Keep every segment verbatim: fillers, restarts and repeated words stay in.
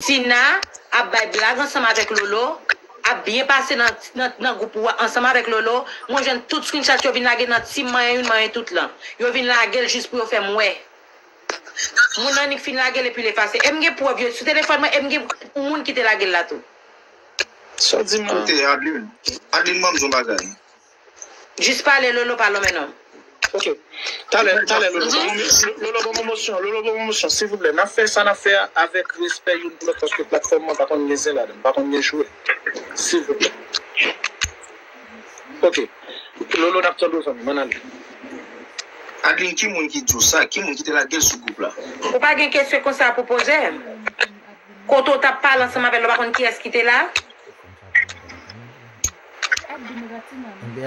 Tina ap bay blag ansanm avèk Lolo, ap byen pase nan, nan, nan gwoup ou a ansanm avèk Lolo. Mwen jwenn tout screenshot yo vin lage nan Team Manyen Youn Manyen Tout lan. Yo vin lage l jis pou yo fè m wè. Moun nan nik fin lage l epi l efase. E m gen prèv yo sou telefòn mwen, e m gen moun ki te lage l la tou. Sa w di m lan? Kote Adeline? Adeline, ban m di yon bagay. Jis pale, Lolo pa lonmen non. Ok. Talè, talè, Lolo, ban mwen, Lolo, ban mwen motion, Lolo, ban mwen motion, silvouplè. N ap fè sa n ap fè a avèk respè youn pou lòt, paske platfòm mwen pa konn gen zen ladan l, pa konn gen jwè. Silvouplè. Ok. Lolo, n ap tande w, zanmi m, ann ale. Adeline, ki moun ki di w sa? Ki moun ki te lage l sou gwoup la? Ou pa gen kesyon konsa pou poze m? Kote w t ap pale ansanm avè l, ou pa konn kiyès ki te la?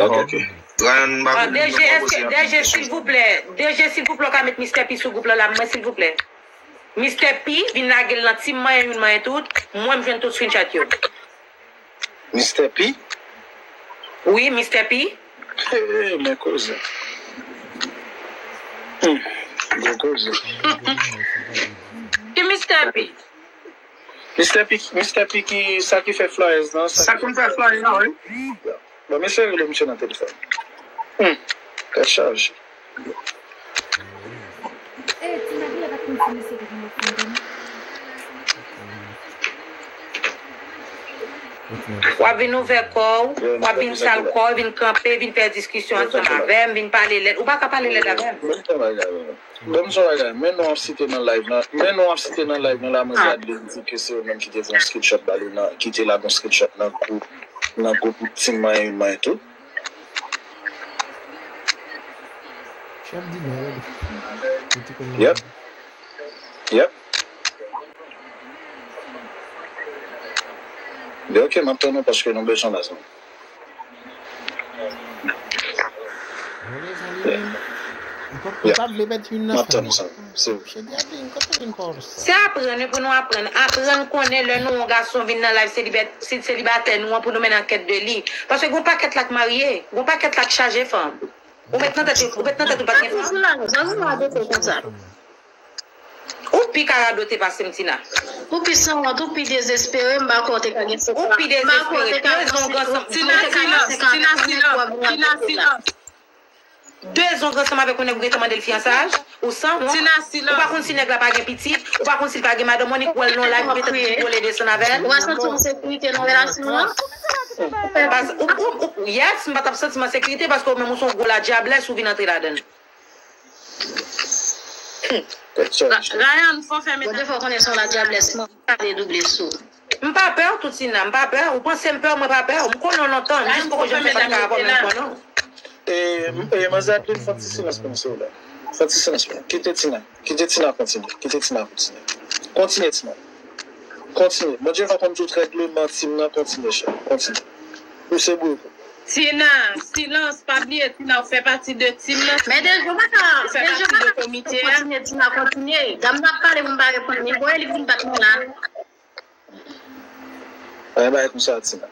Ok. Ryan, m pa Ah, konnen DG, èske, DG, silvouplè, DG, silvouplè, w ka met Mister P sou gwoup lan la, mwen, silvouplè. Mister P vin lage l nan Team Manyen Youn Manyen Tout, mwen, m jwenn tout screenshot yo. Mister P? Wi, Mister P. Hey, men koze. Hmm, gwo koze. Ki Mister P? Mister P, Mister P ki, sa ki fè flyers lan, sa Sa ki fè flyers lan, wi. Bon, mesye rele misye nan telefòn. Hmm, tèt chaje. W ap vin ouvè kò w, w ap vin sal kò w, vin kanpe, vin fè diskisyon ansanm avè m, vin pale lèd. Ou pa ka pale lèd avè m. Bon, bon bagay, bon. Bon, m di yon bagay, men non w ap site nan live lan, men non w ap site nan live lan la, mwen Adeline di ke se yo menm ki te fè yon screenshot ba li nan, ki te lage yon screenshot nan gwoup, nan gwoup Team Manyen Youn Manyen Tout. Chèf di non, wi. Ou te konn Yep. Yep. Li ok, m ap tann ou paske nou bezwen la, zanmi. Mezanmi, m p ap vle pèdi youn nan. M ap tann ou, zanmi. Se Chedi ap vin, kote vin pa w sa? Se aprann, wi, pou nou aprann. Aprann konnen lè nou wè yon gason vin nan live selibè- se- selibatè nou an pou nou mennen ankèt de li. Paske gon pakèt la k marye, gon pakèt la k chaje fanm. Ou met nan tèt ou, ou met nan tèt ou pa t gen fanm. Jan nou radote konsa. Ou pi ka radote pase m, Tina. Ou pi sanwont, ou pi dezespere, m pa kwè w te ka gen se Ou pi dezespere. Dezon gansan. Tina, silans. Tina, silans. Tina, silans. Dezon gansan avèk yon nèg ou gentan mande l fiyansaj, ou sanwont. Tina, Ou pa silans. Konn si nèg la pa gen pitit, ou pa konn si l pa gen madanm, ou nik wè l nan live, ou gentan kole desann avè l. Ou pa santi yon sekirite nan relasyon an? Pas- ou- ou- ou- Yes, m pa t ap santi m an sekirite paske ou menm ou se yon gwo ladyablès ou vin antre ladan l. Tèt chaje. Ryan, fò fèmen. Bon, defwa w konnen se yon ladyablès, mwen, pa redouble sou. M pa pè w tou, Tina, m pa pè w. Ou panse m pè w, mwen pa pè w. M konnen w lontan, m jis poko janm fè pati avè w, men m konnen w. E, e manzè Adeline, fè yon ti silans pou nou, silvouplè. Fè yon ti silans pou nou. Kite Tina. Kite Tina kontinye. Kite Tina kontinye. Kontinye, Tina. Kontinye. Bondye va konn tout règleman Team nan. Kontinye, chè. Kontinye. Ou se bouriko. Tina, silans, pa bliye Tina, ou fè pati de Team nan. Men Dejo pa ka, Ou fè Dejo pati pa de ka komite a. Kontinye, Tina, kontinye. Dam nan ap pale, moun pa reponn li. Voye li vin bat mwen la. Anyen bagay konsa, Tina.